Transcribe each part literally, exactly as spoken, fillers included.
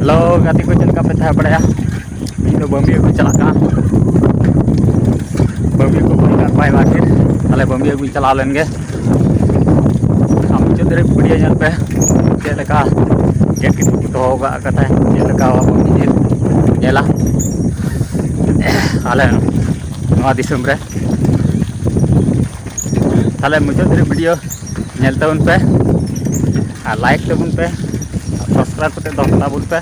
Hello ᱜᱟᱛᱮ ᱠᱚ, ᱪᱮᱫ ᱞᱮᱠᱟ ᱯᱮ ᱛᱟᱦᱮᱸ ᱵᱟᱲᱟᱭᱟ? ᱤᱧ ᱫᱚ ᱵᱟᱹᱢᱵᱤ ᱟᱹᱜᱩᱧ ᱪᱟᱞᱟᱜ ᱠᱟᱱᱟ᱾ ᱵᱟᱹᱢᱵᱤ ᱟᱹᱜᱩ ᱠᱚ ᱢᱮᱛᱟᱜ ᱠᱚᱣᱟ ᱟᱭᱢᱟ ᱰᱷᱮᱨ, ᱛᱟᱦᱞᱮ ᱵᱟᱹᱢᱵᱤ ᱟᱹᱜᱩᱧ ᱪᱟᱞᱟᱣ ᱞᱮᱱ ᱜᱮ᱾ ᱟᱢ ᱢᱩᱪᱟᱹᱫ ᱫᱷᱟᱹᱨᱤᱡ ᱵᱷᱤᱰᱤᱭᱳ ᱧᱮᱞ ᱯᱮ, ᱪᱮᱫ ᱞᱮᱠᱟ ᱜᱮᱫ ᱠᱟᱛᱮ ᱠᱚ ᱫᱚᱦᱚ ᱟᱠᱟᱫ ᱠᱟᱛᱷᱟ, ᱪᱮᱫ ᱞᱮᱠᱟ ᱵᱟᱹᱢᱵᱤ ᱡᱤᱞ ᱧᱮᱞᱟ ᱟᱞᱮ ᱱᱚᱣᱟ ᱫᱤᱥᱚᱢ ᱨᱮ᱾ ᱛᱟᱦᱞᱮ ᱢᱩᱪᱟᱹᱫ ᱫᱷᱟᱹᱨᱤᱡ ᱵᱷᱤᱰᱤᱭᱳ ᱧᱮᱞ ᱛᱟᱵᱚᱱ ᱯᱮ ᱟᱨ ᱞᱟᱭᱤᱠ ᱛᱟᱵᱚᱱ ᱯᱮ ᱟᱨ ᱥᱟᱵᱥᱠᱨᱟᱭᱤᱵ ᱠᱟᱛᱮ ᱫᱚᱦᱚ ᱛᱟᱵᱚᱱ ᱯᱮ᱾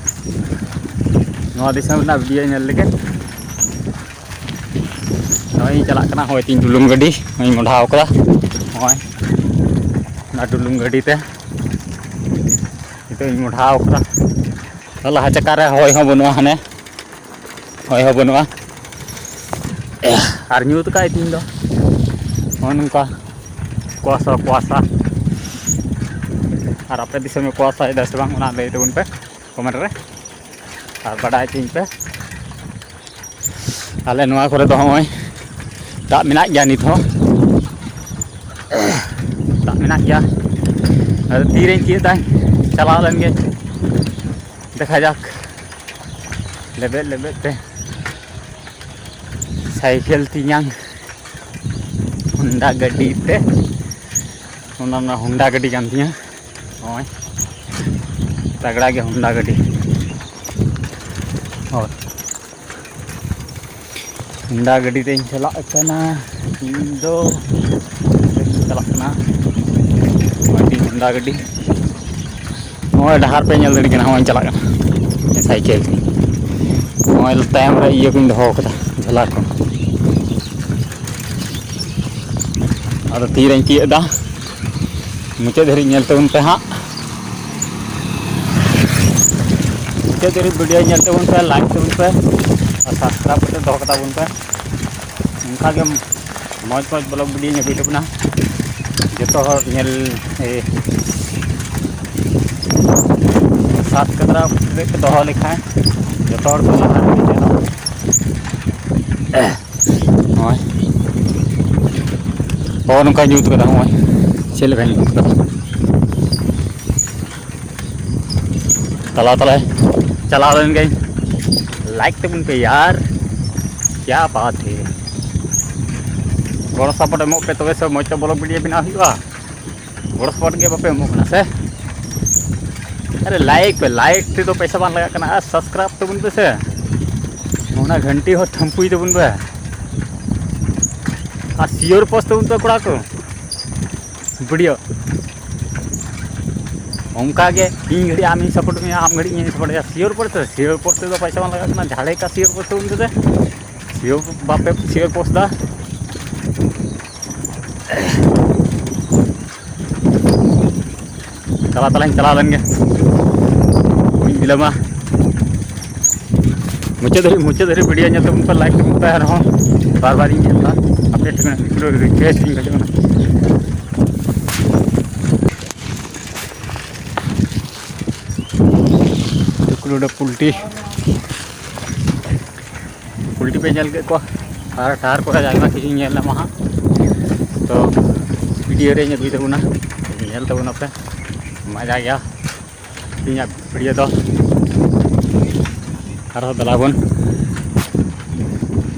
ᱱᱚᱣᱟ ᱫᱤᱥᱚᱢ ᱨᱮᱱᱟᱜ ᱵᱷᱤᱰᱤᱭᱳ ᱧᱮᱞ ᱞᱟᱹᱜᱤᱫ ᱱᱚᱜᱼᱚᱭ ᱤᱧ ᱪᱟᱞᱟᱜ ᱠᱟᱱᱟ᱾ ᱦᱚᱸᱜᱼᱚᱭ ᱛᱤᱧ ᱰᱩᱞᱩᱝ ᱜᱟᱹᱰᱤ ᱱᱚᱜᱼᱚᱭ ᱤᱧ ᱢᱚᱰᱷᱟᱣ ᱠᱟᱫᱟ᱾ ᱱᱚᱜᱼᱚᱭ ᱚᱱᱟ ᱰᱩᱞᱩᱝ ᱜᱟᱹᱰᱤ ᱛᱮ ᱱᱤᱛᱚᱜ ᱤᱧ ᱢᱚᱰᱷᱟᱣ ᱠᱟᱫᱟ᱾ ᱞᱟᱦᱟ ᱪᱟᱠᱟ ᱨᱮ ᱦᱚᱭ ᱦᱚᱸ ᱵᱟᱹᱱᱩᱜᱼᱟ, ᱦᱟᱱᱮ ᱦᱚᱭ ᱦᱚᱸ ᱵᱟᱹᱱᱩᱜᱼᱟ᱾ ᱟᱨ ᱧᱩᱛ ᱠᱟᱜᱼᱟᱭ ᱛᱤᱧ ᱫᱚ ᱱᱚᱜᱼᱚ ᱱᱚᱝᱠᱟ ᱠᱩᱣᱟᱥᱟ ᱠᱩᱣᱟᱥᱟ᱾ ᱟᱨ ᱟᱯᱮ ᱫᱤᱥᱚᱢ ᱨᱮ ᱠᱩᱣᱟᱥᱟᱭᱮᱫᱟ ᱥᱮ ᱵᱟᱝ, ᱚᱱᱟ ᱞᱟᱹᱭ ᱛᱟᱵᱚᱱ ᱯᱮ ᱠᱚᱢᱮᱱᱴ ᱨᱮ, ᱟᱨ ᱵᱟᱰᱟᱭ ᱦᱚᱪᱚᱧ ᱯᱮ᱾ ᱟᱞᱮ ᱱᱚᱣᱟ ᱠᱚᱨᱮ ᱫᱚ ᱦᱚᱸᱜᱼᱚᱭ ᱫᱟᱜ ᱢᱮᱱᱟᱜ ᱜᱮᱭᱟ ᱱᱤᱛ ᱦᱚᱸ, ᱫᱟᱜ ᱢᱮᱱᱟᱜ ᱜᱮᱭᱟ᱾ ᱟᱫᱚ ᱛᱤᱨᱮᱧ ᱛᱤᱭᱳᱜ ᱫᱟ, ᱪᱟᱞᱟᱣ ᱞᱮᱱ ᱜᱮ, ᱫᱮᱠᱷᱟ ᱡᱟᱠ᱾ ᱞᱮᱵᱮᱫ ᱞᱮᱵᱮᱫ ᱛᱮ ᱥᱟᱭᱠᱮᱞ ᱛᱤᱧᱟᱝ ᱦᱚᱱᱰᱟ ᱜᱟᱹᱰᱤ ᱛᱮ, ᱚᱱᱟ ᱢᱟ ᱦᱚᱱᱰᱟ ᱜᱟᱹᱰᱤ ᱠᱟᱱ ᱛᱤᱧᱟᱹ᱾ ᱱᱚᱜᱼᱚᱭ ᱛᱟᱜᱽᱲᱟ ᱜᱮ ᱦᱚᱱᱰᱟ ᱜᱟᱹᱰᱤ, ᱦᱳᱭ᱾ ᱦᱚᱱᱰᱟ ᱜᱟᱹᱰᱤ ᱛᱮᱧ ᱪᱟᱞᱟᱜ ᱠᱟᱱᱟ ᱤᱧ ᱫᱚ᱾ ᱪᱟᱞᱟᱜ ᱠᱟᱱᱟ ᱜᱟᱹᱰᱤ, ᱦᱚᱱᱰᱟ ᱜᱟᱹᱰᱤ᱾ ᱱᱚᱜᱼᱚᱭ ᱰᱟᱦᱟᱨ ᱯᱮ ᱧᱮᱞ ᱫᱟᱲᱮᱭᱟᱜ ᱠᱟᱱᱟ, ᱱᱚᱜᱼᱚᱭ ᱤᱧ ᱪᱟᱞᱟᱜ ᱠᱟᱱᱟ ᱥᱟᱭᱠᱮᱞ ᱛᱮ᱾ ᱱᱚᱜᱼᱚᱭ ᱛᱟᱭᱚᱢ ᱨᱮ ᱤᱭᱟᱹ ᱠᱚᱧ ᱫᱚᱦᱚ ᱠᱟᱫᱟ, ᱡᱷᱚᱞᱟ ᱠᱚ᱾ ᱟᱫᱚ ᱛᱤᱨᱮᱧ ᱛᱤᱭᱳᱜ ᱮᱫᱟ, ᱢᱩᱪᱟᱹᱫ ᱫᱷᱟᱹᱨᱤᱡ ᱧᱮᱞ ᱛᱟᱵᱚᱱ ᱯᱮ ᱦᱟᱸᱜ᱾ ᱢᱩᱪᱟᱹᱫ ᱫᱷᱟᱹᱨᱤᱡ ᱵᱷᱤᱰᱤᱭᱳ ᱧᱮᱞ ᱛᱟᱵᱚᱱ ᱯᱮ, ᱞᱟᱭᱤᱠ ᱛᱟᱵᱚᱱ ᱯᱮ ᱟᱨ ᱥᱟᱵᱥᱠᱨᱟᱭᱤᱵ ᱠᱟᱛᱮ ᱫᱚᱦᱚ ᱠᱟᱛᱟ ᱵᱚᱱ ᱯᱮ᱾ ᱚᱱᱠᱟ ᱜᱮ ᱢᱚᱡᱽ ᱢᱚᱡᱽ ᱵᱞᱚᱜ ᱵᱷᱤᱰᱤᱭᱳᱧ ᱟᱹᱜᱩᱭ ᱛᱟᱵᱚᱱᱟ᱾ ᱡᱚᱛᱚ ᱦᱚᱲ ᱧᱮᱞ, ᱮ, ᱥᱟᱵᱥᱠᱨᱟᱭᱤᱵ ᱠᱟᱛᱮ ᱯᱮ ᱫᱚᱦᱚ ᱞᱮᱠᱷᱟᱱ ᱡᱚᱛᱚ ᱦᱚᱲ ᱠᱚ ᱞᱟᱦᱟ ᱨᱮᱠᱚ ᱧᱮᱞᱟ᱾ ᱱᱚᱜᱼᱚᱭ ᱦᱚᱸᱜᱼᱚ ᱱᱚᱝᱠᱟ ᱧᱩᱛ ᱠᱟᱫᱟ᱾ ᱱᱚᱜᱼᱚᱭ ᱪᱮᱫ ᱞᱮᱠᱟ ᱧᱩᱛ ᱠᱟᱫᱟ, ᱛᱟᱞᱟ ᱛᱟᱞᱟᱭ ᱪᱟᱞᱟᱣ ᱞᱮᱱ ᱜᱮᱧ᱾ ᱞᱟᱭᱤᱠ ᱛᱟᱵᱚᱱ ᱯᱮ ᱭᱟᱨ, ᱠᱭᱟ ᱵᱟᱛ ᱦᱮ᱾ ᱜᱚᱲᱚ ᱥᱟᱯᱚᱴ ᱮᱢᱚᱜ ᱯᱮ, ᱛᱚᱵᱮ ᱥᱮ ᱢᱚᱡᱽ ᱛᱮ ᱵᱞᱚᱜ ᱵᱷᱤᱰᱤᱭᱳ ᱵᱮᱱᱟᱣ ᱦᱩᱭᱩᱜᱼᱟ᱾ ᱜᱚᱲᱚ ᱥᱟᱯᱚᱴ ᱜᱮ ᱵᱟᱯᱮ ᱮᱢᱚᱜ ᱠᱟᱱᱟ ᱥᱮ? ᱟᱨᱮ ᱞᱟᱭᱤᱠ ᱯᱮ, ᱞᱟᱭᱤᱠ ᱛᱮᱫᱚ ᱯᱚᱭᱥᱟ ᱵᱟᱝ ᱞᱟᱜᱟᱜ ᱠᱟᱱᱟ᱾ ᱟᱨ ᱥᱟᱵᱥᱠᱨᱟᱭᱤᱵ ᱛᱟᱵᱚᱱ ᱯᱮ ᱥᱮ, ᱚᱱᱟ ᱜᱷᱟᱱᱴᱤ ᱦᱚᱸ ᱛᱷᱟᱢᱯᱩᱭ ᱛᱟᱵᱚᱱ ᱯᱮ᱾ ᱟᱨ ᱥᱤᱭᱳᱨ ᱯᱳᱥᱴ ᱛᱟᱵᱚᱱ ᱯᱮ ᱠᱚᱲᱟ ᱠᱚ᱾ ᱵᱷᱤᱰᱤᱭᱳ ᱚᱱᱠᱟ ᱜᱮ ᱤᱧ ᱜᱷᱟᱹᱲᱤᱡ ᱟᱢᱤᱧ ᱥᱟᱯᱳᱨᱴ ᱢᱮᱭᱟ, ᱟᱢ ᱜᱷᱟᱹᱲᱤᱡ ᱤᱧ ᱥᱟᱯᱳᱨᱴ ᱢᱮᱭᱟ᱾ ᱥᱤᱭᱳᱨ ᱯᱚᱨ ᱛᱮ, ᱥᱤᱭᱳᱨ ᱯᱚᱨ ᱛᱮ ᱫᱚ ᱯᱚᱭᱥᱟ ᱵᱟᱝ ᱞᱟᱜᱟᱜ ᱠᱟᱱᱟ, ᱡᱟᱦᱟᱸ ᱞᱮᱠᱟ ᱥᱤᱭᱳᱨ ᱯᱚᱨ ᱛᱮ ᱩᱱ ᱛᱮ ᱥᱤᱭᱳᱨ ᱵᱟᱯᱮ ᱥᱤᱭᱳᱨ ᱯᱳᱥᱴ ᱫᱟ᱾ ᱪᱟᱞᱟᱣ ᱛᱟᱞᱟᱧ ᱪᱟᱞᱟᱣ ᱞᱮᱱ ᱜᱮ, ᱵᱟᱹᱧ ᱵᱤᱞᱚᱢᱟ᱾ ᱢᱩᱪᱟᱹᱫ ᱫᱷᱟᱹᱨᱤᱡ, ᱢᱩᱪᱟᱹᱫ ᱫᱷᱟᱹᱨᱤᱡ ᱵᱷᱤᱰᱤᱭᱳ ᱧᱮᱞ ᱛᱟᱵᱚᱱ ᱯᱮ, ᱞᱟᱭᱤᱠ ᱛᱟᱵᱚᱱ ᱯᱮ ᱟᱨᱦᱚᱸ ᱵᱟᱨ ᱵᱟᱨ ᱤᱧ ᱧᱮᱞ ᱫᱟ᱾ ᱟᱯᱮ ᱴᱷᱮᱱ ᱢᱤᱫᱴᱩ ᱨᱤᱠᱩᱭᱮᱥᱴ ᱤᱧ ᱠᱷᱚᱡᱚᱜ ᱠᱟᱱᱟ᱾ ᱴᱩᱠᱞᱩᱰᱟᱹ ᱯᱩᱞᱴᱤ, ᱯᱩᱞᱴᱤ ᱯᱮ ᱧᱮᱞ ᱠᱮᱫ ᱠᱚᱣᱟ᱾ ᱟᱨ ᱰᱟᱦᱟᱨ ᱠᱚᱨᱮ ᱟᱭᱢᱟ ᱠᱤᱪᱷᱩᱧ ᱧᱮᱞ ᱧᱟᱢᱟ ᱦᱟᱸᱜ, ᱛᱚ ᱵᱷᱤᱰᱤᱭᱳ ᱨᱮᱧ ᱟᱹᱜᱩᱭ ᱛᱟᱵᱚᱱᱟ, ᱧᱮᱞ ᱛᱟᱵᱚᱱᱟᱯᱮ, ᱢᱚᱡᱟ ᱜᱮᱭᱟ᱾ ᱤᱧᱟᱹᱜ ᱵᱷᱤᱰᱤᱭᱳ ᱫᱚ ᱟᱨᱦᱚᱸ ᱫᱮᱞᱟ ᱵᱚᱱ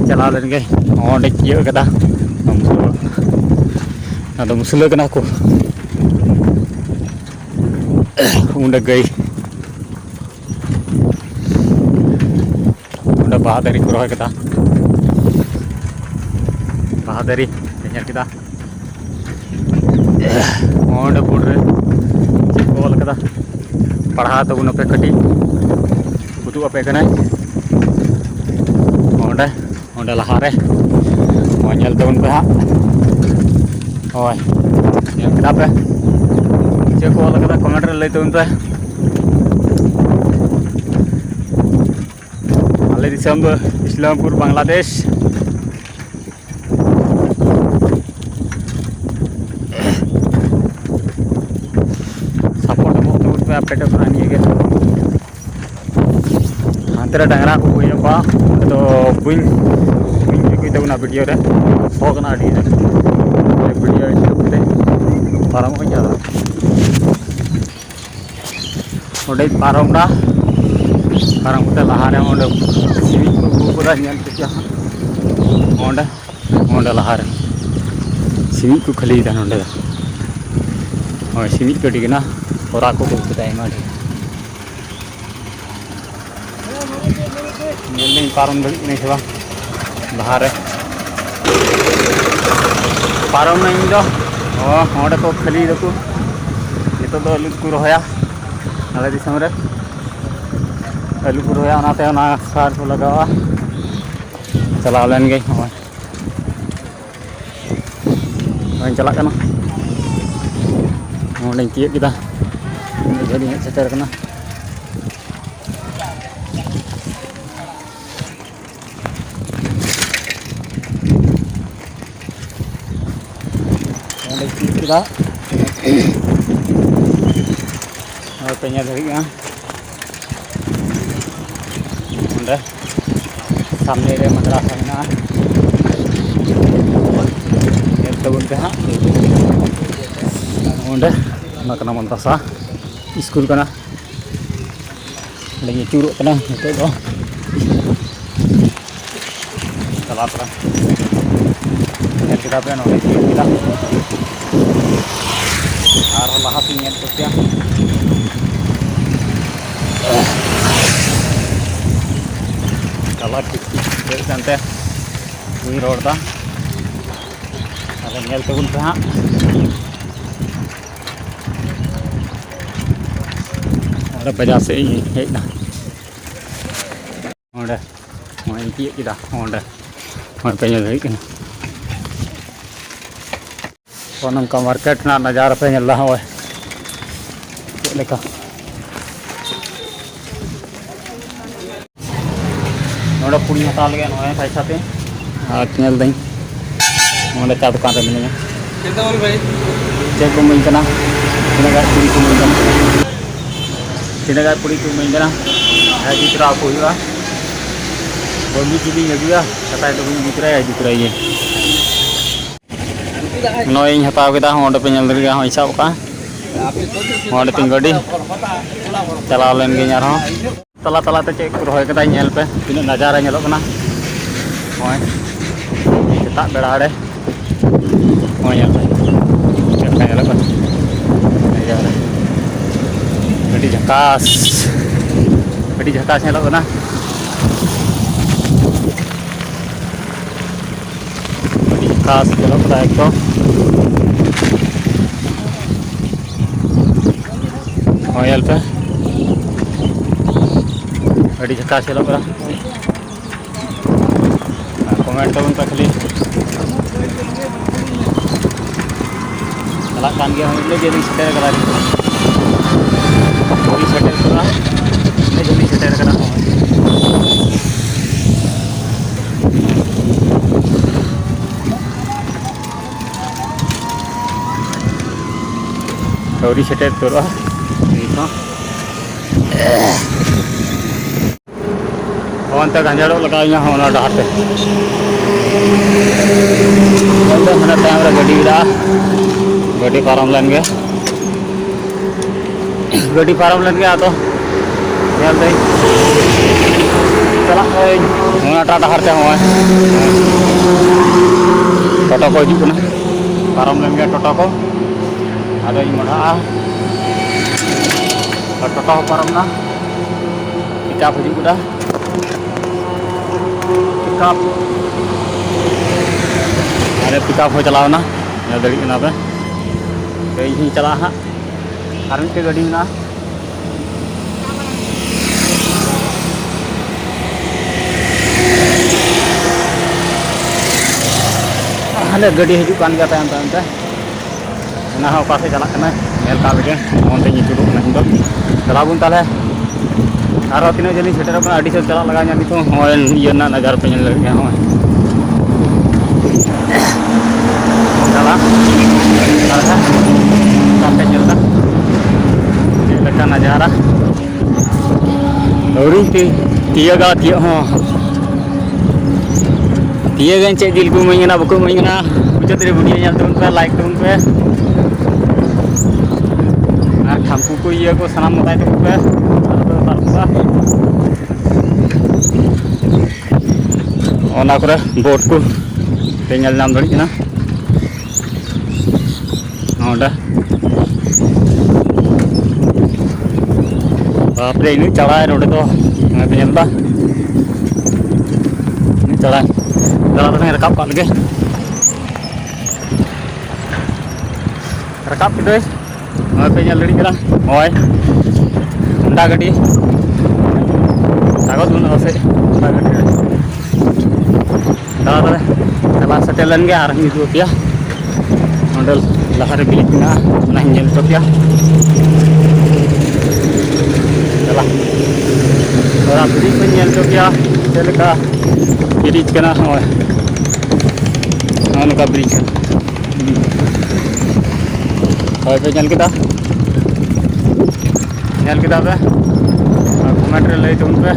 ᱪᱟᱞᱟᱣ ᱞᱮᱱ ᱜᱮ᱾ ᱚᱸᱰᱮᱧ ᱛᱤᱭᱳᱜ ᱠᱟᱫᱟ, ᱟᱫᱚ ᱢᱩᱥᱞᱟᱹ ᱠᱟᱱᱟ ᱠᱚ᱾ ᱚᱸᱰᱮ ᱜᱟᱹᱭ, ᱚᱸᱰᱮ ᱵᱟᱦᱟ ᱫᱟᱨᱮ ᱠᱚ ᱨᱚᱦᱚᱭ ᱠᱟᱫᱟ, ᱵᱟᱦᱟ ᱫᱟᱨᱮ ᱧᱮᱞ ᱠᱮᱫᱟ᱾ ᱚᱸᱰᱮ ᱵᱳᱨᱰ ᱨᱮ ᱪᱮᱫ ᱠᱚ ᱚᱞ ᱠᱟᱫᱟ, ᱯᱟᱲᱦᱟᱣ ᱛᱟᱵᱚᱱ ᱟᱯᱮ ᱠᱟᱹᱴᱤᱡ, ᱩᱫᱩᱜ ᱟᱯᱮ ᱠᱟᱱᱟᱹᱧ᱾ ᱚᱸᱰᱮ, ᱚᱸᱰᱮ ᱞᱟᱦᱟᱨᱮ ᱱᱚᱣᱟ ᱧᱮᱞ ᱛᱟᱵᱚᱱ ᱯᱮ ᱦᱟᱸᱜ᱾ ᱦᱳᱭ, ᱧᱮᱞ ᱠᱮᱫᱟ ᱯᱮ ᱪᱮᱫ ᱠᱚ ᱚᱞ ᱠᱟᱫᱟ, ᱠᱚᱢᱮᱱᱴ ᱨᱮ ᱞᱟᱹᱭ ᱛᱟᱵᱚᱱ ᱯᱮ᱾ ᱟᱞᱮ ᱫᱤᱥᱚᱢ ᱫᱚ ᱤᱥᱞᱟᱢᱯᱩᱨ, ᱵᱟᱝᱞᱟᱫᱮᱥ᱾ ᱥᱟᱯᱳᱨᱴ ᱮᱢᱚᱜ ᱛᱟᱵᱚᱱ ᱯᱮ ᱟᱯᱮ ᱴᱷᱮᱱ ᱠᱷᱚᱱᱟᱜ ᱱᱤᱭᱟᱹ ᱜᱮ᱾ ᱦᱟᱱᱛᱮ ᱨᱮ ᱰᱟᱝᱨᱟ ᱠᱚ ᱦᱩᱭᱩᱜ ᱠᱚᱣᱟ, ᱚᱸᱰᱮ ᱫᱚ ᱵᱟᱹᱧ, ᱵᱟᱹᱧ ᱟᱹᱜᱩᱭ ᱛᱟᱵᱚᱱᱟ ᱵᱷᱤᱰᱤᱭᱳ ᱨᱮ, ᱥᱚ ᱠᱟᱱᱟ ᱟᱹᱰᱤ ᱨᱮ᱾ ᱵᱷᱤᱰᱤᱭᱳ ᱦᱤᱥᱟᱹᱵ ᱛᱮ ᱯᱟᱨᱚᱢᱚᱜ ᱟᱹᱧ ᱟᱫᱚ᱾ ᱚᱸᱰᱮᱧ ᱯᱟᱨᱚᱢ ᱮᱱᱟ᱾ ᱯᱟᱨᱚᱢ ᱠᱟᱛᱮ ᱞᱟᱦᱟᱨᱮ ᱚᱸᱰᱮ ᱥᱤᱢᱤᱡ ᱠᱚ ᱟᱹᱜᱩ ᱠᱟᱫᱟ, ᱧᱮᱞ ᱯᱮ ᱦᱟᱸᱜ᱾ ᱚᱸᱰᱮ, ᱚᱸᱰᱮ ᱞᱟᱦᱟᱨᱮ ᱥᱤᱢᱤᱡ ᱠᱚ ᱠᱷᱟᱹᱞᱤᱭᱮᱫᱟ ᱱᱚᱸᱰᱮ ᱫᱚ᱾ ᱦᱳᱭ, ᱥᱤᱢᱤᱡ ᱠᱚ ᱟᱹᱰᱤ ᱜᱟᱱ ᱦᱚᱨᱟ ᱠᱚ ᱟᱹᱜᱩ ᱠᱟᱫᱟ, ᱟᱭᱢᱟ ᱰᱷᱮᱨ᱾ ᱧᱮᱞ ᱫᱟᱹᱧ ᱯᱟᱨᱚᱢ ᱫᱟᱲᱮᱭᱟᱜ ᱠᱟᱹᱱᱟᱹᱧ ᱥᱮ ᱵᱟᱝ ᱞᱟᱦᱟᱨᱮ᱾ ᱯᱟᱨᱚᱢ ᱱᱟᱹᱧ ᱤᱧ ᱫᱚ᱾ ᱚ, ᱚᱸᱰᱮ ᱠᱚ ᱠᱷᱟᱹᱞᱤᱭ ᱫᱟᱠᱚ᱾ ᱱᱤᱛᱚᱜ ᱫᱚ ᱟᱹᱞᱩ ᱠᱚ ᱨᱚᱦᱚᱭᱟ ᱟᱞᱮ ᱫᱤᱥᱚᱢ ᱨᱮ᱾ ᱟᱹᱞᱩ ᱠᱚ ᱨᱚᱦᱚᱭᱟ, ᱚᱱᱟᱛᱮ ᱚᱱᱟ ᱥᱟᱨ ᱠᱚ ᱞᱟᱜᱟᱣᱟ᱾ ᱪᱟᱞᱟᱣ ᱞᱮᱱ ᱜᱮ ᱱᱚᱜᱼᱚᱭ᱾ ᱱᱚᱜᱼᱚᱭ ᱪᱟᱞᱟᱜ ᱠᱟᱱᱟ᱾ ᱱᱚᱸᱰᱮᱧ ᱛᱤᱭᱳᱜ ᱠᱮᱫᱟ᱾ ᱩᱱᱟᱹᱜ ᱡᱷᱟᱹᱞ ᱤᱧ ᱦᱮᱡ ᱥᱮᱴᱮᱨ ᱠᱟᱱᱟ᱾ ᱱᱚᱸᱰᱮᱧ ᱛᱤᱭᱳᱜ ᱠᱮᱫᱟ᱾ ᱱᱚᱜᱼᱚᱭ ᱯᱮ ᱧᱮᱞ ᱫᱟᱲᱮᱭᱟᱜ ᱠᱟᱱᱟ᱾ ᱚᱸᱰᱮ ᱥᱟᱢᱱᱮ ᱨᱮ ᱢᱟᱫᱽᱨᱟᱥᱟ ᱢᱮᱱᱟᱜᱼᱟ᱾ ᱧᱮᱞ ᱛᱟᱵᱚᱱ ᱯᱮ ᱦᱟᱸᱜ᱾ ᱚᱸᱰᱮ ᱚᱱᱟ ᱠᱟᱱᱟ ᱢᱟᱫᱽᱨᱟᱥᱟ, ᱥᱠᱩᱞ ᱠᱟᱱᱟ᱾ ᱚᱸᱰᱮᱧ ᱟᱹᱪᱩᱨᱚᱜ ᱠᱟᱱᱟ ᱱᱤᱛᱚᱜ ᱫᱚ᱾ ᱪᱟᱞᱟᱣ ᱛᱚᱨᱟ᱾ ᱧᱮᱞ ᱠᱮᱫᱟ ᱯᱮ, ᱱᱚᱰᱮ ᱛᱤᱭᱳᱜ ᱠᱮᱫᱟ᱾ ᱟᱨᱦᱚᱸ ᱞᱟᱦᱟ ᱥᱮᱫ ᱧᱮᱞ ᱠᱚ ᱯᱮᱭᱟ᱾ ᱠᱟᱞᱟᱨ ᱴᱷᱤᱠ ᱴᱷᱤᱠ ᱦᱩᱭᱩᱜ ᱠᱟᱱᱛᱮ ᱵᱟᱹᱧ ᱨᱚᱲ ᱮᱫᱟ᱾ ᱟᱫᱚ ᱧᱮᱞ ᱛᱟᱵᱚᱱ ᱯᱮ ᱦᱟᱸᱜ᱾ ᱚᱸᱰᱮ ᱵᱟᱡᱟᱨ ᱥᱮᱫ ᱤᱧ ᱦᱮᱡ ᱮᱱᱟ᱾ ᱚᱸᱰᱮ ᱱᱚᱜᱼᱚᱭ ᱤᱧ ᱛᱤᱭᱳᱜ ᱠᱮᱫᱟ᱾ ᱚᱸᱰᱮ ᱱᱚᱜᱼᱚᱭ ᱯᱮ ᱧᱮᱞ ᱫᱟᱲᱮᱭᱟᱜ ᱠᱟᱱᱟ᱾ ᱛᱚ ᱱᱚᱝᱠᱟ ᱢᱟᱨᱠᱮᱴ ᱨᱮᱱᱟᱜ ᱱᱟᱡᱟᱨᱟ ᱯᱮ ᱧᱮᱞ ᱮᱫᱟ᱾ ᱱᱚᱜᱼᱚᱭ ᱪᱮᱫ ᱞᱮᱠᱟ ᱱᱚᱰᱮ ᱯᱩᱲᱤᱧ ᱦᱟᱛᱟᱣ ᱞᱮᱜᱮ ᱱᱚᱜᱼᱚᱭ ᱯᱚᱭᱥᱟ ᱛᱮ᱾ ᱟᱨ ᱧᱮᱞ ᱫᱟᱹᱧ ᱱᱚᱰᱮ ᱪᱟ ᱫᱚᱠᱟᱱ ᱨᱮ ᱢᱤᱱᱟᱹᱧᱟ᱾ ᱪᱮᱫ ᱫᱚ ᱵᱚᱞ ᱵᱷᱟᱹᱭ? ᱪᱮᱫ ᱠᱚ ᱤᱢᱟᱹᱧ ᱠᱟᱱᱟ? ᱛᱤᱱᱟᱹᱜ ᱜᱟᱱ ᱯᱩᱲᱤ ᱠᱚ ᱤᱢᱟᱹᱧ ᱠᱟᱱᱟ? ᱛᱤᱱᱟᱹᱜ ᱜᱟᱱ ᱯᱩᱲᱤ ᱠᱚ ᱤᱢᱟᱹᱧ ᱠᱟᱱᱟ? ᱦᱮᱸ, ᱤᱫᱤ ᱛᱚᱨᱟ ᱟᱠᱚ ᱦᱩᱭᱩᱜᱼᱟ᱾ ᱵᱟᱹᱵᱞᱩ ᱡᱩᱫᱤᱧ ᱟᱹᱜᱩᱭᱟ, ᱠᱟᱛᱷᱟᱭ ᱫᱚ ᱵᱟᱹᱧ ᱤᱫᱤ ᱛᱚᱨᱟᱭᱟ, ᱤᱫᱤ ᱛᱚᱨᱟᱭᱮᱭᱟᱹᱧ᱾ ᱱᱚᱜᱼᱚᱭ ᱤᱧ ᱦᱟᱛᱟᱣ ᱠᱮᱫᱟ, ᱚᱸᱰᱮ ᱯᱮ ᱧᱮᱞ ᱫᱟᱲᱮᱭᱟᱜᱼᱟ, ᱦᱚᱸᱜᱼᱚᱭ ᱤᱧ ᱥᱟᱵ ᱠᱟᱜᱼᱟ᱾ ᱚᱸᱰᱮ ᱛᱤᱧ ᱜᱟᱹᱰᱤ, ᱪᱟᱞᱟᱣ ᱞᱮᱱ ᱜᱤᱧ ᱟᱨᱦᱚᱸ᱾ ᱛᱟᱞᱟ ᱛᱟᱞᱟᱛᱮ ᱪᱮᱫ ᱠᱚ ᱨᱚᱦᱚᱭ ᱠᱟᱫᱟ ᱧᱮᱞ ᱯᱮ, ᱛᱤᱱᱟᱹᱜ ᱱᱟᱡᱟᱨᱟ ᱧᱮᱞᱚᱜ ᱠᱟᱱᱟ᱾ ᱱᱚᱜᱼᱚᱭ ᱥᱮᱛᱟᱜ ᱵᱮᱲᱟ ᱨᱮ, ᱱᱚᱜᱼᱚᱭ ᱧᱮᱞ ᱯᱮ ᱪᱮᱫ ᱞᱮᱠᱟ ᱧᱮᱞᱚᱜ ᱠᱟᱱᱟ ᱱᱟᱡᱟᱨᱟ᱾ ᱟᱹᱰᱤ ᱡᱷᱟᱠᱟᱥ, ᱟᱹᱰᱤ ᱡᱷᱟᱠᱟᱥ ᱧᱮᱞᱚᱜ ᱠᱟᱱᱟ᱾ ᱟᱹᱰᱤ ᱡᱷᱟᱠᱟᱥ ᱧᱮᱞᱚᱜ ᱠᱟᱱᱟ ᱮᱠᱫᱚᱢ᱾ ᱦᱳᱭ, ᱧᱮᱞ ᱯᱮ, ᱟᱹᱰᱤ ᱡᱷᱟᱠᱟᱥ ᱧᱮᱞᱚᱜ ᱠᱟᱱᱟ᱾ ᱟᱨ comment ᱛᱟᱵᱚᱱ ᱯᱮ ᱠᱷᱟᱹᱞᱤ᱾ ᱪᱟᱞᱟᱜ ᱠᱟᱱ ᱜᱮᱭᱟ, ᱤᱱᱟᱹᱜ ᱡᱷᱟᱹᱞᱤᱧ ᱥᱮᱴᱮᱨ ᱠᱟᱫᱟ ᱱᱤᱛᱚᱜ᱾ ᱟᱹᱣᱨᱤ ᱥᱮᱴᱮᱨ ᱠᱚᱜᱼᱟ, ᱤᱱᱟᱹᱜ ᱡᱷᱟᱹᱞᱤᱧ ᱥᱮᱴᱮᱨ ᱠᱟᱫᱟ᱾ ᱟᱹᱣᱨᱤ ᱥᱮᱴᱮᱨ ᱩᱛᱟᱹᱨᱚᱜᱼᱟ ᱱᱤᱛ ᱦᱚᱸ᱾ ᱦᱚᱸ, ᱚᱱᱛᱮ ᱜᱟᱸᱡᱟᱲᱚᱜ ᱞᱟᱜᱟᱣ ᱤᱧᱟ, ᱦᱚᱸ, ᱚᱱᱟ ᱰᱟᱦᱟᱨ ᱛᱮ᱾ ᱟᱫᱚ ᱦᱟᱱᱟ ᱛᱟᱭᱚᱢ ᱨᱮ ᱜᱟᱹᱰᱤ ᱢᱮᱱᱟᱜᱼᱟ, ᱜᱟᱹᱰᱤ ᱯᱟᱨᱚᱢ ᱞᱮᱱ ᱜᱮ, ᱜᱟᱹᱰᱤ ᱯᱟᱨᱚᱢ ᱞᱮᱱ ᱜᱮ᱾ ᱟᱫᱚ ᱧᱮᱞ ᱫᱟᱹᱧ, ᱪᱟᱞᱟᱜ ᱠᱟᱹᱧ ᱚᱱᱟᱴᱟᱜ ᱰᱟᱦᱟᱨ ᱛᱮ᱾ ᱦᱚᱸᱜᱼᱚᱭ ᱴᱳᱴᱳ ᱠᱚ ᱦᱤᱡᱩᱜ ᱠᱟᱱᱟ, ᱯᱟᱨᱚᱢ ᱞᱮᱱ ᱜᱮ ᱴᱳᱴᱳ ᱠᱚ, ᱟᱫᱚᱧ ᱢᱚᱦᱰᱟᱜᱼᱟ᱾ ᱟᱨ ᱴᱳᱴᱳ ᱦᱚᱸ ᱯᱟᱨᱚᱢ ᱮᱱᱟ᱾ ᱯᱤᱠᱟᱯ ᱦᱤᱡᱩᱜ ᱠᱟᱱᱟ, ᱯᱤᱠᱟᱯ᱾ ᱟᱨᱮ ᱯᱤᱠᱟᱯ ᱦᱚᱸ ᱪᱟᱞᱟᱣ ᱮᱱᱟ, ᱧᱮᱞ ᱫᱟᱲᱮᱭᱟᱜ ᱠᱟᱱᱟ ᱯᱮ᱾ ᱛᱚ, ᱤᱧ ᱦᱚᱸᱧ ᱪᱟᱞᱟᱜᱼᱟ ᱦᱟᱸᱜ᱾ ᱟᱨ ᱢᱤᱫᱴᱮᱡ ᱜᱟᱹᱰᱤ ᱢᱮᱱᱟᱜᱼᱟ᱾ ᱦᱟᱸᱰᱮ ᱜᱟᱹᱰᱤ ᱦᱤᱡᱩᱜ ᱠᱟᱱ ᱜᱮᱭᱟ ᱛᱟᱭᱚᱢ ᱛᱟᱭᱚᱢ ᱛᱮ᱾ ᱚᱱᱟ ᱦᱚᱸ ᱚᱠᱟ ᱥᱮᱫ ᱪᱟᱞᱟᱜ ᱠᱟᱱᱟ ᱧᱮᱞ ᱠᱟᱜ ᱞᱮᱜᱮ᱾ ᱚᱱᱛᱮᱧ ᱟᱹᱪᱩᱨᱚᱜ ᱠᱟᱱᱟ ᱤᱧ ᱫᱚ᱾ ᱪᱟᱞᱟᱣ ᱵᱚᱱ ᱛᱟᱦᱞᱮ᱾ ᱟᱨᱚ ᱛᱤᱱᱟᱹᱜ ᱡᱷᱟᱹᱞᱤᱧ ᱥᱮᱴᱮᱨᱚᱜ ᱠᱟᱱᱟ, ᱟᱹᱰᱤ ᱡᱷᱟᱹᱞ ᱪᱟᱞᱟᱜ ᱞᱟᱜᱟᱣ ᱤᱧᱟ ᱱᱤᱛ ᱦᱚᱸ᱾ ᱦᱚᱸᱜᱼᱚᱭ ᱤᱭᱟᱹ ᱨᱮᱱᱟᱜ ᱱᱟᱡᱟᱨ ᱯᱮ ᱧᱮᱞ ᱫᱟᱲᱮᱭᱟᱜ ᱠᱟᱱᱟ, ᱦᱚᱸᱜᱼᱚᱭ᱾ ᱪᱟᱞᱟᱜ ᱟᱨ ᱦᱟᱸᱜ ᱱᱟᱡᱟᱨ ᱯᱮ ᱧᱮᱞ ᱮᱫᱟ, ᱪᱮᱫ ᱞᱮᱠᱟ ᱱᱟᱡᱟᱨᱟ᱾ ᱟᱹᱣᱨᱤᱧ ᱛᱤ-, ᱛᱤᱭᱟᱹᱜᱟ ᱛᱤᱭᱟᱹᱜ ᱦᱚᱸ᱾ ᱛᱤᱭᱟᱹᱜᱟᱹᱧ ᱪᱮᱫ ᱡᱤᱞ ᱠᱚ ᱤᱢᱟᱹᱧ ᱠᱟᱱᱟ ᱵᱟᱠᱚ ᱤᱢᱟᱹᱧ ᱠᱟᱱᱟ᱾ ᱢᱩᱪᱟᱹᱫ ᱨᱮ video ᱧᱮᱞ ᱛᱟᱵᱚᱱ ᱯᱮ, like ᱛᱟᱵᱚᱱ ᱯᱮ᱾ ᱟᱨ ᱴᱷᱟᱢᱯᱩ ᱠᱚ ᱤᱭᱟᱹ ᱠᱚ ᱥᱟᱱᱟᱢ ᱢᱮᱛᱟᱭ ᱛᱟᱵᱚᱱ ᱯᱮ᱾ ᱟᱫᱚ ᱛᱟᱨᱯᱚᱨ ᱚᱱᱟ ᱠᱚᱨᱮ ᱵᱳᱴ ᱠᱚ ᱯᱮ ᱧᱮᱞ ᱧᱟᱢ ᱫᱟᱲᱮᱭᱟᱜ ᱠᱟᱱᱟ᱾ ᱱᱚᱰᱮ ᱵᱟᱯᱨᱮ, ᱤᱱᱟᱹᱜ ᱪᱟᱲᱟᱭ ᱱᱚᱰᱮ ᱫᱚ, ᱱᱚᱜᱼᱚᱭ ᱯᱮ ᱧᱮᱞ ᱮᱫᱟ, ᱤᱱᱟᱹᱜ ᱪᱟᱲᱟᱭ᱾ ᱫᱟᱬᱟ ᱫᱟᱬᱟᱧ ᱨᱟᱠᱟᱵ ᱠᱟᱜ ᱞᱮᱜᱮ᱾ ᱨᱟᱠᱟᱵ ᱠᱮᱫᱟᱹᱧ᱾ ᱱᱚᱜᱼᱚᱭ ᱯᱮ ᱧᱮᱞ ᱫᱟᱲᱮᱭᱟᱜ ᱠᱟᱱᱟ, ᱱᱚᱜᱼᱚᱭ ᱦᱚᱱᱰᱟ ᱜᱟᱹᱰᱤ, ᱠᱟᱜᱚᱡᱽ ᱵᱟᱹᱱᱩᱜᱼᱟ ᱥᱮ ᱦᱚᱱᱰᱟ ᱜᱟᱹᱰᱤ ᱨᱮ᱾ ᱫᱟᱬᱟ ᱫᱟᱬᱟ ᱪᱟᱞᱟᱣ ᱥᱮᱴᱮᱨ ᱞᱮᱱ ᱜᱮ, ᱟᱨᱦᱚᱸᱧ ᱩᱫᱩᱜ ᱟᱯᱮᱭᱟ᱾ ᱱᱚᱸᱰᱮ ᱞᱟᱦᱟᱨᱮ ᱵᱨᱤᱡᱽ ᱢᱮᱱᱟᱜᱼᱟ, ᱚᱱᱟᱧ ᱧᱮᱞ ᱦᱚᱪᱚ ᱯᱮᱭᱟ᱾ ᱪᱟᱞᱟᱜ ᱛᱷᱚᱲᱟ ᱵᱨᱤᱡᱽ ᱠᱚᱧ ᱧᱮᱞ ᱦᱚᱪᱚ ᱯᱮᱭᱟ, ᱪᱮᱫ ᱞᱮᱠᱟ ᱵᱨᱤᱡᱽ ᱠᱟᱱᱟ᱾ ᱱᱚᱜᱼᱚᱭ ᱱᱚᱜᱼᱚ ᱱᱚᱝᱠᱟ ᱵᱨᱤᱡᱽ ᱠᱟᱱᱟ᱾ ᱦᱳᱭ ᱯᱮ ᱧᱮᱞ ᱠᱮᱫᱟ, ᱧᱮᱞ ᱠᱮᱫᱟ ᱯᱮ, ᱟᱨ ᱠᱚᱢᱮᱱᱴ ᱨᱮ ᱞᱟᱹᱭ ᱛᱟᱵᱚᱱ ᱯᱮ᱾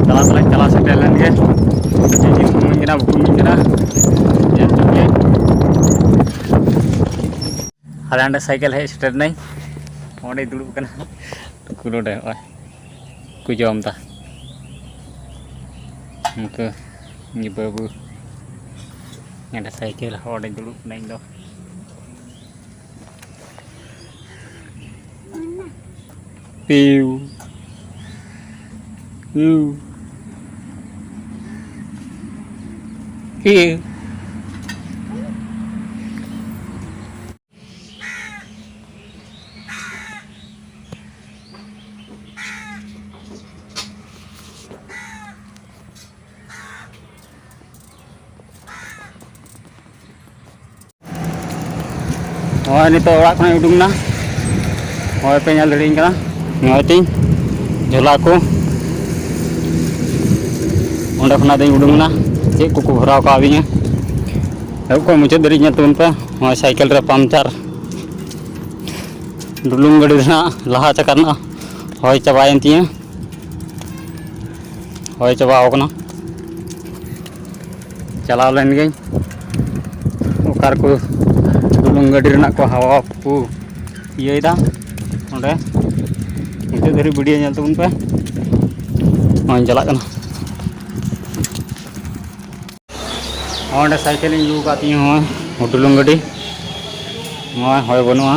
ᱪᱟᱞᱟᱣ ᱛᱟᱞᱟᱧ ᱪᱟᱞᱟᱣ ᱥᱮᱴᱮᱨ ᱞᱮᱱ ᱜᱮ᱾ ᱪᱮᱫ ᱪᱮᱫ ᱠᱚ ᱤᱢᱟᱹᱧ ᱠᱟᱱᱟ, ᱵᱟᱠᱚ ᱤᱢᱟᱹᱧ ᱠᱟᱱᱟ, ᱧᱮᱞ ᱦᱚᱪᱚ ᱯᱮᱭᱟᱹᱧ᱾ ᱟᱞᱮ ᱦᱟᱸᱰᱮ ᱥᱟᱭᱠᱮᱞ ᱦᱮᱡ ᱥᱮᱴᱮᱨ ᱱᱟᱹᱧ, ᱚᱸᱰᱮᱭ ᱫᱩᱲᱩᱵ ᱠᱟᱱᱟ᱾ ᱩᱱᱠᱩ ᱱᱚᱰᱮ ᱱᱚᱜᱼᱚᱭ ᱠᱚ ᱡᱚᱢ ᱮᱫᱟ᱾ ᱩᱱᱠᱩ ᱤᱧ ᱵᱟᱹᱵᱩ ᱱᱚᱰᱮ ᱥᱟᱭᱠᱮᱞ ᱦᱚᱸ ᱚᱸᱰᱮ ᱫᱩᱲᱩᱵ ᱠᱟᱱᱟ, ᱤᱧ ᱫᱚ᱾ ᱯᱤᱭᱩ, ᱯᱤᱭᱩ, ᱯᱤᱭᱩ᱾ ᱱᱚᱜᱼᱚᱭ ᱱᱤᱛᱚᱜ ᱚᱲᱟᱜ ᱠᱷᱚᱱᱟᱜ ᱤᱧ ᱩᱰᱩᱠ ᱮᱱᱟ᱾ ᱱᱚᱜᱼᱚᱭ ᱯᱮ ᱧᱮᱞ ᱫᱟᱲᱮᱭᱟᱹᱧ ᱠᱟᱱᱟ, ᱱᱚᱜᱼᱚᱭ ᱛᱤᱧ ᱡᱷᱚᱞᱟ ᱠᱚ᱾ ᱚᱸᱰᱮ ᱠᱷᱚᱱᱟᱜ ᱫᱚᱧ ᱩᱰᱩᱠ ᱮᱱᱟ, ᱪᱮᱫ ᱠᱚᱠᱚ ᱵᱷᱚᱨᱟᱣ ᱠᱟᱣᱫᱤᱧᱟ᱾ ᱮᱦᱚᱵ ᱠᱷᱚᱱ ᱢᱩᱪᱟᱹᱫ ᱫᱷᱟᱹᱨᱤᱡ ᱧᱮᱞ ᱛᱟᱵᱚᱱ ᱯᱮ᱾ ᱱᱚᱜᱼᱚᱭ ᱥᱟᱭᱠᱮᱞ ᱨᱮ ᱯᱟᱢᱪᱟᱨ, ᱰᱩᱞᱩᱝ ᱜᱟᱹᱰᱤ ᱨᱮᱱᱟᱜ ᱞᱟᱦᱟ ᱪᱟᱠᱟ ᱨᱮᱱᱟᱜ ᱦᱚᱭ ᱪᱟᱵᱟᱭᱮᱱ ᱛᱤᱧᱟᱹ᱾ ᱦᱚᱭ ᱪᱟᱵᱟᱣ ᱠᱟᱱᱟ᱾ ᱪᱟᱞᱟᱣ ᱞᱮᱱ ᱜᱤᱧ, ᱚᱠᱟ ᱨᱮᱠᱚ ᱰᱩᱞᱩᱝ ᱜᱟᱹᱰᱤ ᱨᱮᱱᱟᱜ ᱠᱚ ᱦᱟᱣᱟ ᱠᱚ ᱤᱭᱟᱹᱭᱮᱫᱟ ᱚᱸᱰᱮ᱾ ᱢᱩᱪᱟᱹᱫ ᱫᱷᱟᱹᱨᱤᱡ ᱵᱷᱤᱰᱤᱭᱳ ᱧᱮᱞ ᱛᱟᱵᱚᱱ ᱯᱮ᱾ ᱱᱚᱜᱼᱚᱭ ᱪᱟᱞᱟᱜ ᱠᱟᱱᱟ᱾ ᱚᱸᱰᱮ ᱥᱟᱭᱠᱮᱞ ᱤᱧ ᱟᱹᱜᱩ ᱟᱠᱟᱫ ᱛᱤᱧᱟᱹ, ᱦᱚᱸ, ᱰᱩᱞᱩᱝ ᱜᱟᱹᱰᱤ᱾ ᱱᱚᱜᱼᱚᱭ ᱦᱚᱭ ᱵᱟᱹᱱᱩᱜᱼᱟ᱾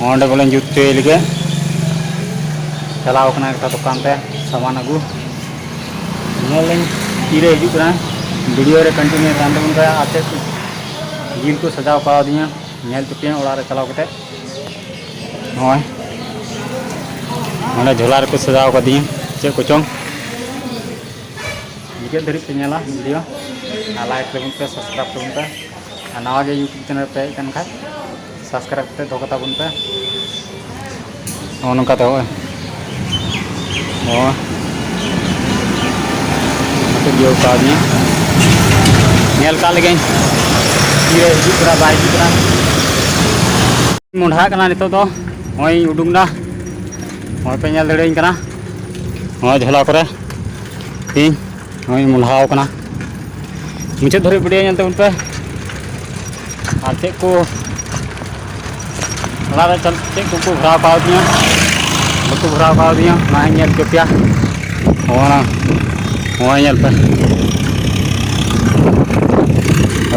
ᱚᱸᱰᱮ ᱵᱚᱞᱮᱧ ᱡᱩᱛ ᱦᱚᱪᱚᱭ ᱞᱟᱹᱜᱤᱫ ᱪᱟᱞᱟᱣ ᱠᱟᱱᱟ ᱮᱠᱴᱟ ᱫᱚᱠᱟᱱ ᱛᱮ ᱥᱟᱢᱟᱱ ᱟᱹᱜᱩ᱾ ᱧᱮᱞ ᱞᱤᱧ ᱛᱤᱨᱮ ᱦᱤᱡᱩᱜ ᱠᱟᱱᱟ᱾ ᱵᱷᱤᱰᱤᱭᱳ ᱨᱮ ᱠᱚᱱᱴᱤᱱᱤᱭᱩ ᱛᱟᱦᱮᱱ ᱛᱟᱵᱚᱱ ᱯᱮ᱾ ᱟᱨ ᱪᱮᱫ ᱠᱚ ᱡᱤᱞ ᱠᱚ ᱥᱟᱡᱟᱣ ᱠᱟᱣᱫᱤᱧᱟ, ᱧᱮᱞ ᱦᱚᱪᱚ ᱯᱮᱭᱟ ᱚᱲᱟᱜ ᱨᱮ ᱪᱟᱞᱟᱣ ᱠᱟᱛᱮ᱾ ᱱᱚᱜᱼᱚᱭ ᱱᱚᱸᱰᱮ ᱡᱷᱚᱞᱟ ᱨᱮᱠᱚ ᱥᱟᱡᱟᱣ ᱠᱟᱫᱤᱧᱟ ᱪᱮᱫ ᱠᱚᱪᱚᱝ᱾ ᱢᱩᱪᱟᱹᱫ ᱫᱷᱟᱹᱨᱤᱡ ᱯᱮ ᱧᱮᱞᱟ ᱵᱷᱤᱰᱤᱭᱳ, ᱟᱨ ᱞᱟᱭᱤᱠ ᱛᱟᱵᱚᱱ ᱯᱮ, ᱥᱟᱵᱥᱠᱨᱟᱭᱤᱵ ᱛᱟᱵᱚᱱ ᱯᱮ᱾ ᱟᱨ ᱱᱟᱣᱟ ᱜᱮ ᱭᱩᱴᱩᱵᱽ ᱪᱮᱱᱮᱞ ᱯᱮ ᱦᱮᱡ ᱟᱠᱟᱱ ᱠᱷᱟᱡ, ᱥᱟᱵᱥᱠᱨᱟᱭᱤᱵ ᱠᱟᱛᱮ ᱫᱚᱦᱚ ᱠᱟᱛᱟ ᱵᱚᱱ ᱯᱮ᱾ ᱱᱚᱜᱼᱚ ᱱᱚᱝᱠᱟ ᱛᱮ ᱦᱚᱸᱜᱼᱚᱭ, ᱱᱚᱜᱼᱚᱭ ᱱᱚᱛᱮ ᱤᱭᱟᱹ ᱠᱟᱣᱫᱤᱧᱟ, ᱧᱮᱞ ᱠᱟᱜ ᱞᱮᱜᱮᱧ ᱛᱤᱨᱮ ᱦᱤᱡᱩᱜ ᱠᱟᱱᱟ ᱵᱟᱭ ᱦᱤᱡᱩᱜ ᱠᱟᱱᱟ᱾ ᱢᱚᱸᱰᱷᱟᱜ ᱠᱟᱱᱟ ᱱᱤᱛᱚᱜ ᱫᱚ, ᱱᱚᱜᱼᱚᱭ ᱤᱧ ᱩᱰᱩᱝ ᱮᱱᱟ, ᱱᱚᱜᱼᱚᱭ ᱯᱮ ᱧᱮᱞ ᱫᱟᱲᱮᱭᱟᱹᱧ ᱠᱟᱱᱟ ᱱᱚᱣᱟ ᱡᱷᱚᱞᱟ ᱠᱚᱨᱮ ᱤᱧ ᱱᱚᱜᱼᱚᱭ ᱢᱚᱸᱰᱷᱟᱣ ᱠᱟᱱᱟ᱾ ᱢᱩᱪᱟᱹᱫ ᱫᱷᱟᱹᱨᱤᱡ ᱵᱷᱤᱰᱤᱭᱳ ᱧᱮᱞ ᱛᱟᱵᱚᱱ ᱯᱮ᱾ ᱟᱨ ᱪᱮᱫ ᱠᱚ ᱚᱲᱟᱜ ᱨᱮ ᱪᱮᱫ ᱠᱚᱠᱚ ᱵᱷᱚᱨᱟᱣ ᱠᱟᱣᱫᱤᱧᱟ, ᱵᱟᱠᱚ ᱵᱷᱚᱨᱟᱣ ᱠᱟᱣᱫᱤᱧᱟ, ᱚᱱᱟ ᱦᱚᱸᱧ ᱧᱮᱞ ᱦᱚᱪᱚ ᱯᱮᱭᱟ᱾ ᱱᱚᱜᱼᱚ ᱱᱟ, ᱱᱚᱜᱼᱚᱭ ᱧᱮᱞ ᱯᱮ,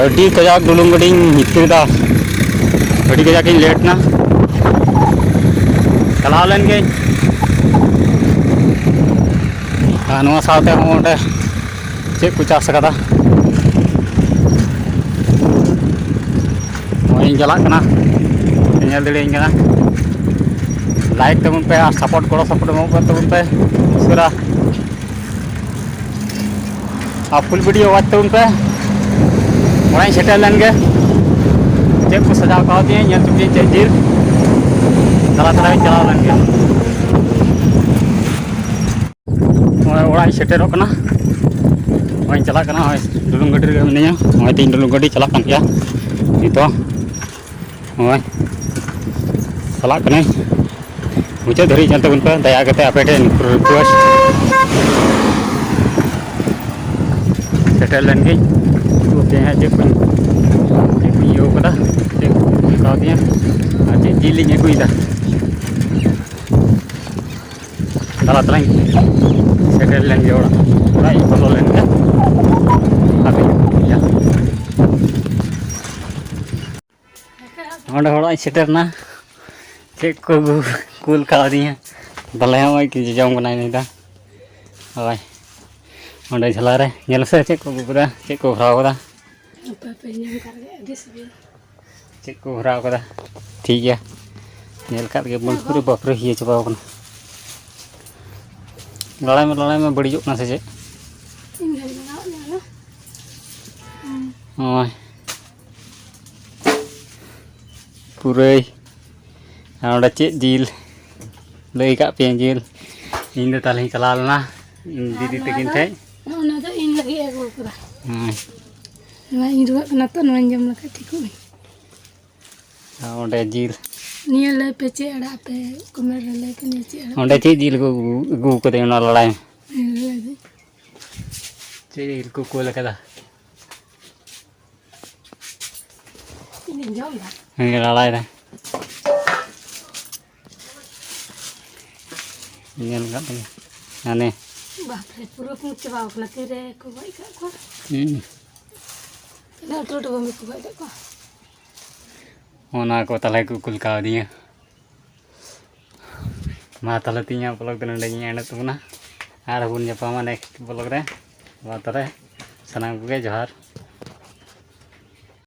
ᱟᱹᱰᱤ ᱠᱟᱡᱟᱠ ᱰᱩᱞᱩᱝ ᱜᱟᱹᱰᱤᱧ ᱦᱤᱯᱤᱲ ᱮᱫᱟ, ᱟᱹᱰᱤ ᱠᱟᱡᱟᱠ ᱤᱧ ᱞᱮᱴ ᱮᱱᱟ᱾ ᱪᱟᱞᱟᱣ ᱞᱮᱱ ᱜᱮᱧ᱾ ᱟᱨ ᱱᱚᱣᱟ ᱥᱟᱶᱛᱮ ᱦᱚᱸ ᱚᱸᱰᱮ ᱪᱮᱫ ᱠᱚ ᱪᱟᱥ ᱟᱠᱟᱫᱟ᱾ ᱱᱚᱜᱼᱚᱭ ᱤᱧ ᱪᱟᱞᱟᱜ ᱠᱟᱱᱟ, ᱧᱮᱞ ᱫᱟᱲᱮᱭᱟᱹᱧ ᱠᱟᱱᱟ᱾ ᱞᱟᱭᱤᱠ ᱛᱟᱵᱚᱱ ᱯᱮ ᱟᱨ ᱥᱟᱯᱳᱨᱴ, ᱜᱚᱲᱚ ᱥᱟᱯᱳᱨᱴ ᱮᱢᱚᱜ ᱠᱟᱱ ᱛᱟᱵᱚᱱ ᱯᱮ ᱩᱥᱟᱹᱨᱟ᱾ ᱟᱨ ᱯᱷᱩᱞ ᱵᱷᱤᱰᱤᱭᱳ ᱣᱟᱪ ᱛᱟᱵᱚᱱ ᱯᱮ᱾ ᱚᱲᱟᱜ ᱤᱧ ᱥᱮᱴᱮᱨ ᱞᱮᱱ ᱜᱮ, ᱪᱮᱫ ᱠᱚ ᱥᱟᱡᱟᱣ ᱠᱟᱣᱫᱤᱧᱟ ᱧᱮᱞ ᱦᱚᱪᱚ ᱯᱮᱭᱟᱹᱧ ᱪᱮᱫ ᱡᱤᱞ᱾ ᱫᱟᱬᱟ ᱫᱟᱬᱟ ᱤᱧ ᱪᱟᱞᱟᱣ ᱞᱮᱱ ᱜᱮ᱾ ᱱᱚᱜᱼᱚᱭ ᱚᱲᱟᱜ ᱤᱧ ᱥᱮᱴᱮᱨᱚᱜ ᱠᱟᱱᱟ᱾ ᱱᱚᱜᱼᱚᱭ ᱤᱧ ᱪᱟᱞᱟᱜ ᱠᱟᱱᱟ, ᱱᱚᱜᱼᱚᱭ ᱰᱩᱞᱩᱝ ᱜᱟᱹᱰᱤ ᱨᱮᱜᱮ ᱢᱤᱱᱟᱹᱧᱟ᱾ ᱱᱚᱜᱼᱚᱭ ᱛᱤᱧ ᱰᱩᱞᱩᱝ ᱜᱟᱹᱰᱤ ᱪᱟᱞᱟᱜ ᱠᱟᱱ ᱜᱮᱭᱟ ᱱᱤᱛᱚᱜ᱾ ᱱᱚᱜᱼᱚᱭ ᱪᱟᱞᱟᱜ ᱠᱟᱹᱱᱟᱹᱧ, ᱢᱩᱪᱟᱹᱫ ᱫᱷᱟᱹᱨᱤᱡ ᱧᱮᱞ ᱛᱟᱵᱚᱱ ᱯᱮ ᱫᱟᱭᱟ ᱠᱟᱛᱮ, ᱟᱯᱮ ᱴᱷᱮᱱ ᱨᱤᱠᱩᱭᱮᱥᱴ᱾ ᱥᱮᱴᱮᱨ ᱞᱮᱱ ᱜᱤᱧ, ᱩᱫᱩᱜ ᱟᱯᱮᱭᱟᱹᱧ ᱦᱟᱸᱜ ᱪᱮᱫ ᱠᱚᱧ, ᱪᱮᱫ ᱠᱚᱧ ᱤᱭᱟᱹᱣ ᱠᱟᱫᱟ, ᱪᱮᱫ ᱠᱚ ᱠᱩᱞ ᱠᱟᱣᱫᱤᱧᱟ ᱟᱨ ᱪᱮᱫ ᱡᱤᱞ ᱤᱧ ᱟᱹᱜᱩᱭᱮᱫᱟ᱾ ᱛᱟᱞᱟ ᱛᱟᱞᱟᱧ ᱥᱮᱴᱮᱨ ᱞᱮᱱ ᱜᱮ ᱚᱲᱟᱜ᱾ ᱚᱲᱟᱜ ᱤᱧ ᱵᱚᱞᱚ ᱞᱮᱱ ᱜᱮ᱾ ᱦᱟᱯᱮ, ᱭᱟ᱾ ᱚᱸᱰᱮ ᱚᱲᱟᱜ ᱤᱧ ᱥᱮᱴᱮᱨ ᱮᱱᱟ᱾ ᱪᱮᱫ ᱠᱚ ᱟᱹᱜᱩ ᱠᱩᱞ ᱠᱟᱣᱫᱤᱧᱟ᱾ ᱵᱟᱞᱮ ᱦᱚᱸᱜᱼᱚᱭ ᱠᱤ ᱡᱚᱡᱚᱢ ᱠᱟᱱᱟᱭ ᱱᱩᱭ ᱫᱚ᱾ ᱦᱳᱭ᱾ ᱚᱸᱰᱮ ᱡᱷᱟᱞᱟ ᱨᱮ ᱧᱮᱞ ᱥᱮ ᱪᱮᱫ ᱠᱚ ᱟᱹᱜᱩ ᱠᱟᱫᱟ, ᱪᱮᱫ ᱠᱚ ᱵᱷᱚᱨᱟᱣ ᱠᱟᱫᱟ᱾ ᱦᱟᱯᱮ ᱦᱟᱯᱮ ᱧᱟᱢ ᱠᱟᱜ ᱜᱮ, ᱟᱹᱰᱤ ᱥᱤᱵᱤᱞ᱾ ᱪᱮᱫ ᱠᱚ ᱵᱷᱚᱨᱟᱣ ᱠᱟᱫᱟ᱾ ᱴᱷᱤᱠ ᱜᱮᱭᱟ, ᱧᱮᱞ ᱠᱟᱜ ᱜᱮ ᱵᱚᱱ᱾ ᱯᱩᱨᱟᱹ ᱵᱟᱯᱨᱮ ᱤᱭᱟᱹ ᱪᱟᱵᱟᱣ ᱠᱟᱱᱟ᱾ ᱞᱟᱲᱟᱭ ᱢᱮ, ᱞᱟᱲᱟᱭ ᱢᱮ, ᱵᱟᱹᱲᱤᱡᱚᱜ ᱠᱟᱱᱟ ᱥᱮ ᱪᱮᱫ? ᱤᱧ ᱜᱷᱟᱹᱲᱤᱡ ᱞᱟᱜᱟᱣ ᱧᱚᱜ ᱮᱱᱟ᱾ ᱱᱚᱜᱼᱚᱭ ᱯᱩᱨᱟᱹᱭ᱾ ᱟᱨ ᱚᱸᱰᱮ ᱪᱮᱫ ᱡᱤᱞ? ᱞᱟᱹᱭ ᱠᱟᱜ ᱯᱮᱭᱟᱹᱧ ᱡᱤᱞ᱾ ᱤᱧ ᱫᱚ ᱛᱟᱦᱞᱮᱧ ᱪᱟᱞᱟᱣ ᱞᱮᱱᱟ ᱤᱧ ᱫᱤᱫᱤ ᱛᱟᱹᱠᱤᱱ ᱴᱷᱮᱡ᱾ ᱱᱚᱜᱼᱚ ᱱᱚᱣᱟ ᱫᱚ ᱤᱧ ᱞᱟᱹᱜᱤᱫ ᱮ ᱟᱹᱜᱩ ᱟᱠᱟᱫᱟ᱾ ᱦᱳᱭ᱾ ᱱᱚᱣᱟ ᱤᱧ ᱨᱩᱣᱟᱹᱜ ᱠᱟᱱᱟ ᱛᱚ, ᱱᱚᱣᱟᱧ ᱡᱚᱢ ᱞᱮᱠᱷᱟᱡ ᱴᱷᱤᱠᱚᱜ ᱟᱹᱧ᱾ ᱟᱨ ᱚᱸᱰᱮ ᱡᱤᱞ᱾ ᱱᱤᱭᱟᱹ ᱞᱟᱹᱭ ᱯᱮ ᱪᱮᱫ ᱟᱲᱟᱜ ᱯᱮ, comment ᱨᱮ ᱞᱟᱹᱭ ᱯᱮ ᱱᱤᱭᱟᱹ ᱪᱮᱫ ᱟᱲᱟᱜ ᱚᱸᱰᱮ ᱯᱮ᱾ ᱪᱮᱫ ᱡᱤᱞ ᱠᱚ ᱟᱹᱜᱩ, ᱟᱹᱜᱩ ᱠᱟᱫᱟ ᱚᱱᱟ ᱞᱟᱲᱟᱭ ᱢᱮ᱾ ᱦᱮᱸ, ᱞᱟᱹᱭ ᱫᱟᱹᱧ᱾ ᱪᱮᱫ ᱡᱤᱞ ᱠᱚ ᱠᱩᱞ ᱠᱟᱫᱟ? ᱤᱧᱤᱧ ᱡᱚᱢ ᱫᱟ᱾ ᱦᱮᱸ, ᱞᱟᱲᱟᱭ ᱫᱟ᱾ ᱧᱮᱞ ᱠᱟᱜ ᱯᱮ᱾ ᱦᱟᱱᱮ᱾ ᱵᱟᱯᱨᱮ, ᱯᱩᱨᱟᱹ ᱯᱩᱸᱰ ᱪᱟᱵᱟᱣ ᱠᱟᱱᱟ᱾ ᱛᱤᱨᱮ ᱠᱚ ᱜᱚᱡ ᱠᱟᱜ ᱠᱚᱣᱟ? ᱦᱩᱸ᱾ ᱛᱤᱱᱟᱹᱜ ᱞᱟᱹᱴᱩ ᱞᱟᱹᱴᱩ ᱵᱟᱹᱢᱵᱤ ᱠᱚ ᱜᱚᱡ ᱞᱮᱫ ᱠᱚᱣᱟ᱾ ᱚᱱᱟ ᱠᱚ ᱛᱟᱞᱦᱮ ᱠᱚ ᱠᱩᱞ ᱠᱟᱣᱫᱤᱧᱟ᱾ ᱢᱟ ᱛᱟᱦᱞᱮ ᱛᱮᱦᱮᱧᱟᱜ vlog ᱫᱚ ᱱᱚᱸᱰᱮ ᱜᱤᱧ ᱮᱸᱰᱮᱫ ᱛᱟᱵᱚᱱᱟ᱾ ᱟᱨ ᱵᱚᱱ ᱧᱟᱯᱟᱢᱟ next vlog ᱨᱮ᱾ ᱢᱟ ᱛᱟᱦᱞᱮ ᱥᱟᱱᱟᱢ ᱠᱚᱜᱮ ᱡᱚᱦᱟᱨ᱾